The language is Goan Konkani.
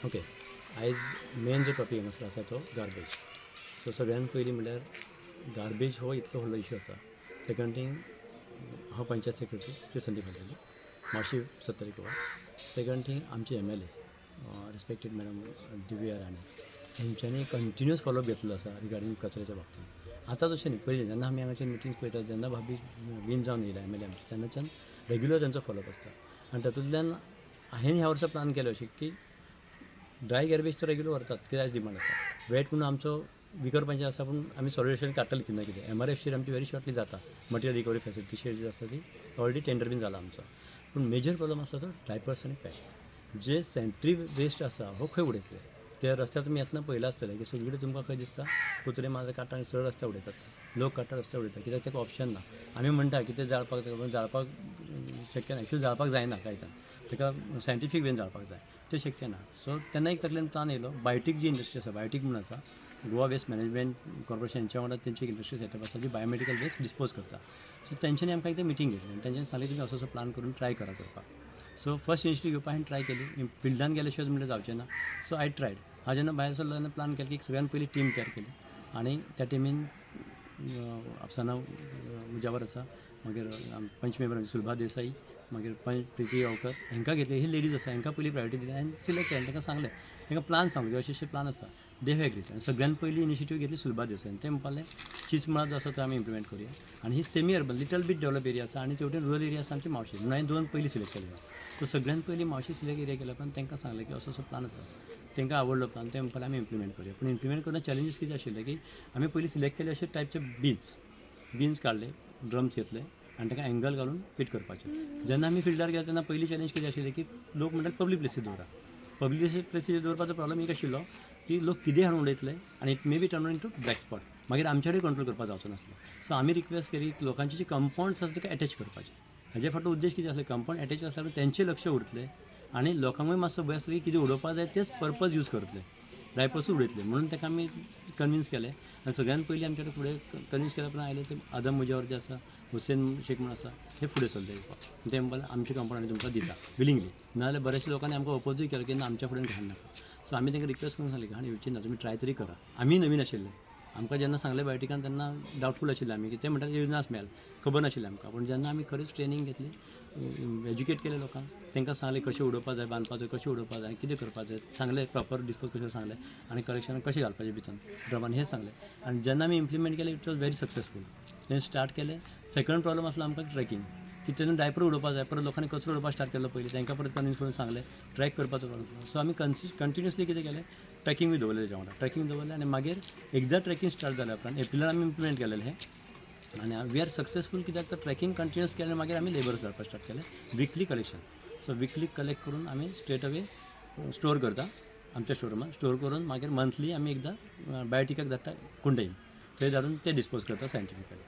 ओके, आयज मेन जो टॉपीक हांगासर आसा तो गार्बेज. सो सगळ्यान पयलीं म्हणल्यार गार्बेज हो इतलो व्हडलो इशू आसा. सेकंड थींग, हांव panchayat secretary Shri Sandeep Haldankar, Mhavashi, Sattari, Goa. Second thing, आमचे MLA respected madam Divya Rane हेंच्यांनी कंटिन्युअस फॉलोअप घेतलेलो आसा रिगार्डींग कचऱ्याच्या बाबतींत. आतांच अशें न्ही, पयलीं जेन्ना आमी हांगाचे मिटींग्स पळयतात, जेन्ना भाभी वीन जावन येयल्या एमएलए आमची, तेन्नाच्यान रेग्युलर तेंचो फॉलोअप आसता. आनी तातूंतल्यान हांवें ह्या वर्सा प्लान केलो अशें की ड्राय गार्बेज तर रेग्युलर व्हरतात, कित्याक आयज डिमांड आसा. वेट म्हणून आमचो विकर पंचायत आसा, पूण आमी सोल्युशन काडटले कितें ना कितें. एमआरएफ शेड आमची व्हेरी शॉर्टली जाता. मटेरियल रिकवरी फॅसिलिटी शेड जी आसता ती ऑलरेडी टेंडर बीन जाला आमचो. पूण मेजर प्रॉब्लम आसा तो डायपर्स आनी पॅड्स. जे सॅनिटरी वेस्ट आसा हो खंय उडयतले? ते रस्त्यार तुमी येतना पळयलां आसतलें की सगळीकडेन तुमकां खंय दिसता, कुत्रे माजरां काडटा आनी सरळ रस्त्यार उडयतात. लोक काडटा, रस्त्यार उडयतात, कित्याक ताका ऑप्शन ना. आमी म्हणटा की ते जाळपाक जाय, पूण जाळपाक शक्य ना. एक्चुअली जाळपाक जायना कांय. ताका सायंटिफीक वेन जाळपाक जाय, तें शक्य ना. सो तेन्ना एक तकलेन प्लान येयलो. बायोटीक जी इंडस्ट्री आसा, बायोटीक म्हणून आसा, गोवा वेस्ट मॅनेजमेंट कॉर्पोरेशन हेंच्या वांगडा तेंची एक इंडस्ट्री सेटअप आसा जी बायोमेडिकल वेस्ट डिस्पोज करता. सो तेंच्यांनी आमकां एकदां मिटींग घेतली आनी तेंच्यांनी सांगलें, तुमी असो असो प्लान करून ट्राय करा करपाक. सो फर्स्ट इनिशिएटीव घेवपाक हांवें ट्राय केली. फिल्डान गेल्या शिवाय म्हणल्यार जावचें ना. So I tried. हांव जेन्ना भायर सरलो तेन्ना प्लान केलें की सगळ्यान पयलीं टीम तयार केली आनी त्या टिमीन अफसाना मुजावर आसा, मागीर पंच मेंबर सुलभा देसाई, मागीर पंच प्रिती गांवकर हांकां घेतले. ही लेडीज आसा, हांकां पयलीं प्रायोरिटी दिली आनी सिलेक्ट केलें. तांकां सांगलें, तांकां प्लान सांगलो की अशें अशें प्लान आसा. They have agreed. आनी सगळ्यान पयलीं इनिशिएटीव घेतली सुलभा देसाईन. ते म्हणपाक लागले, चिंचमळा जो आसा तो आमी इम्प्लिमेंट करुया आनी ही semi urban, little bit develop area आसा आनी तेवटेन रुरल एरिया आसा आमची म्हावशी. म्हणून हांवें दोन पयलीं सिलेक्ट केले. सो सगळ्यान पयलीं म्हावशी सिलेक्ट एरिया केल्या उपरांत तांकां सांगलें की असो असो प्लान आसा. तांकां आवडलो प्लान. ते म्हणपाक, आमी इम्प्लिमेंट करुया. पूण इम्प्लिमेंट करतना चॅलेंजीस कितें आशिल्ले की आमी पयलीं सिलेक्ट केले अशे टायपचे बीन्स. बीन्स काडले, ड्रम्स घेतले आनी ताका एंगल घालून फिट करपाचें. जेन्ना आमी फिल्डार गेले तेन्ना पयली चॅलेंज कितें आशिल्ली की लोक म्हणटात, पब्लीक प्लेसीर दवरा. पब्लीक प्लेसीर दवरपाचो प्रॉब्लम एक आशिल्लो की लोक कितें हाडून उडयतले आनी it may be turn into black spot. मागीर आमचे कडेन कंट्रोल करपाक जावचो नासलो. सो आमी रिक्वेस्ट केली की लोकांचे जे कंपाउंड्स आसा ताका एटॅच करपाचे. हाजे फाटलो उद्देश कितें आसलो, कंपाउंड एटॅच आसल्यार तेंचें लक्ष उरतलें आनी लोकांकूय मातसो भंय आसलो की कितें उडोवपाक जाय तेच पर्पज यूज करतले, डायपर्सूच उडयतले. म्हणून ताका आमी कन्विन्स केलें आनी सगळ्यान पयलीं आमचे कडेन फुडें कन्विन्स केल्या उपरांत आयले ते आदम मुजावर जे आसा, हुसेन शेख म्हणून आसा, हे फुडें सरले येवपाक. ते म्हणपाक, आमचे कंपाउंड आमी तुमकां दिता विलिंगली. नाजाल्यार बऱ्याचशा लोकांनी आमकां ओपोजूय केलो की ना, आमच्या फुडें घाण नाका. सो आमी तांकां रिक्वेस्ट करून सांगली, घाण येवची ना, तुमी ट्राय तरी करा. आमी नवीन आशिल्ले. आमकां जेन्ना सांगलें बायोटिकान तेन्ना डावटफूल आशिल्लें आमी की ते म्हणटात येवना स्मेल, खबर नाशिल्लें आमकां. पूण जेन्ना आमी खरीच ट्रेनींग घेतली, एज्युकेट केलें लोकांक, तांकां सांगलें कशें उडोवपाक जाय, बांदपाक जाय, कशें उडोवपाक जाय, कितें करपाक जाय सांगलें, प्रॉपर डिस्पोज कशें सांगलें आनी कलेक्शन कशें घालपाचें भितर ड्रमान हें सांगलें. आनी जेन्ना आमी इम्प्लिमेंट केलें, it was very successful. तें स्टार्ट केलें. सेकंड प्रॉब्लम आसलो आमकां ट्रॅकिंग, की तेन्ना डायपर उडोवपाक जाय, परत लोकांनी कचरो उडोवपाक स्टार्ट केलो पयलीं. तांकां परत कन्विन्स करून सांगलें, ट्रॅक करपाचो प्रॉब्लम. सो आमी कंटिन्युअसली कितें केलें, ट्रॅकिंगूय दवरलें तेच्या वांगडा. ट्रॅकिंग दवरलें आनी मागीर एकदां ट्रॅकिंग स्टार्ट जाल्या उपरांत एप्रिलान आमी इम्प्लिमेंट केलेलें हें आनी we are successful. कित्याक तर ट्रॅकिंग कंटिन्युअस केलें, मागीर आमी लेबर्स धाडपाक स्टार्ट केलें. Weekly collection. So weekly collect करून आमी स्ट्रेट अवे स्टोर करता आमच्या स्टोरुमान. स्टोर करून मागीर मंथली आमी एकदां बायोटिकाक धाडटा, कुंडईन थंय धाडून ते डिस्पोज करता सायंटिफिकली.